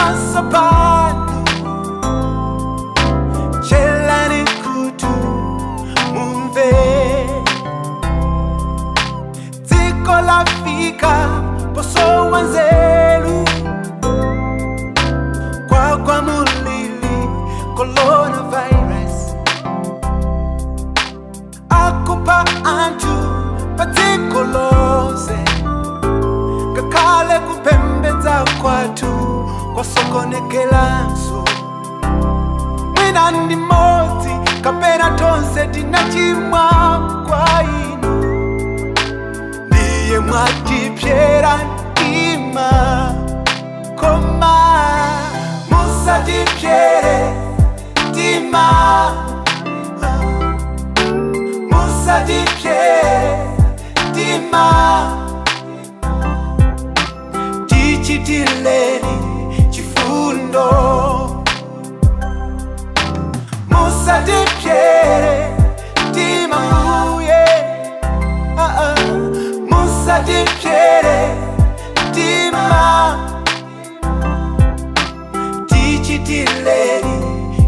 pamaso panu, chelani kutu mumve. Dziko lafika posowa nzeru, kwagwa mulili coronavirus, akupha anthu padziko lonse, ngakhale kupembedza kwathu kwasokonekelanso. Mwina ndi mmodzi kapena tonse tinachimwa kwa inu, ndiye mwatipyera mtima, koma musatipyere mtima, musatipyere mtima, tichitileni chifundo, musatipyere mtima mbuye, musatipyere mtima, tichitileni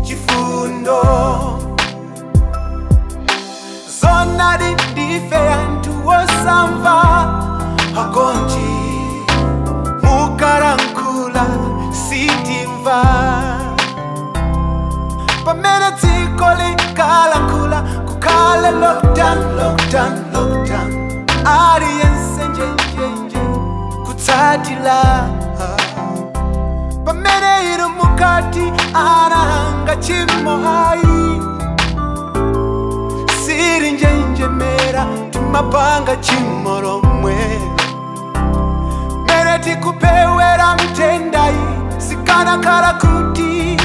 chifundo. Zonadi ndife anthu osamva agonji, mukalankhula sitimva, pamene dziko likalankhula kukhale lockdown, lockdown, lockdown, aliyense njenjenje kutsatila, pamene inu mukati anahanga chimo hayi, siri njenjemera timapanga chimo lomwe, mere tikupewera mtendayi sikanakhala kuti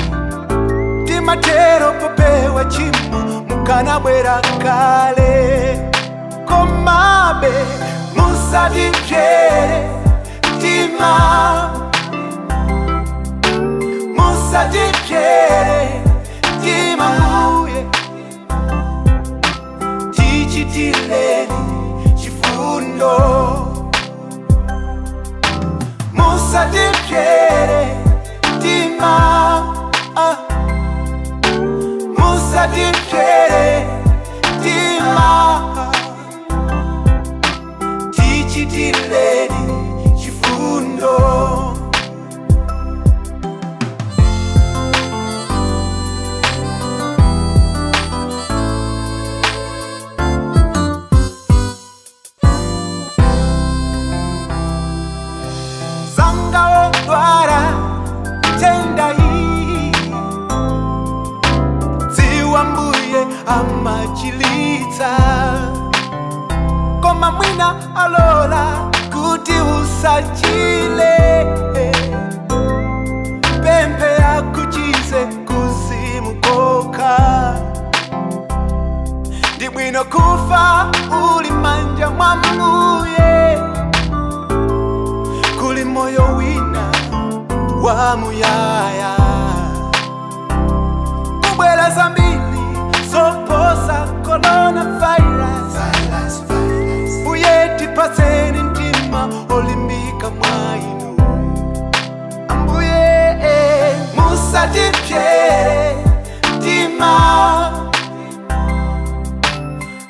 timatero popewa chimo mukanabwera kale, komabe musatipyere mtima, musatipyere mtima mbuye, tichitileni chifundo, musatipyere mtima, musatipyere mtima, tichitileni chifundo. Zanga odwala tenda iyi, dziwa mbuye amachilitsa, koma mwina alola kuti usachile, pemphe yakuchize kuzimukoka, ndi bwino kufa uli manja mwa mbuye, kuli moyo wina wa muyaya, kubwela zambili zoposa coronavirus, uye tipatseni mtima olimbika mwa inu ambuye, musatipyere mtima,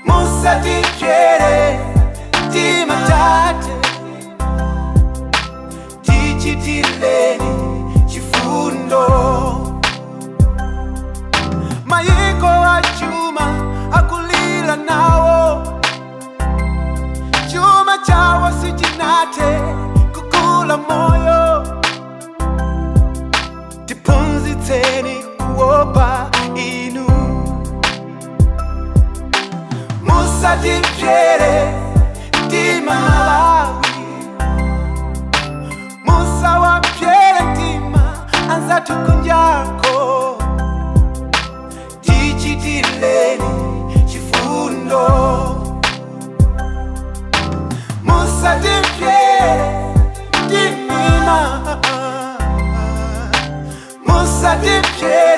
musatipyere mtima tate, tichitileni chifundo, mayiko achuma akulila nawo, chuma chawo sichinathe kukula moyo, tiphunzitseni kuopa inu, musatipyere mtima Malawi, musawapyere mtima anzathu kunjako, tichitileni chifundo, musatipyere mtima, musatipyere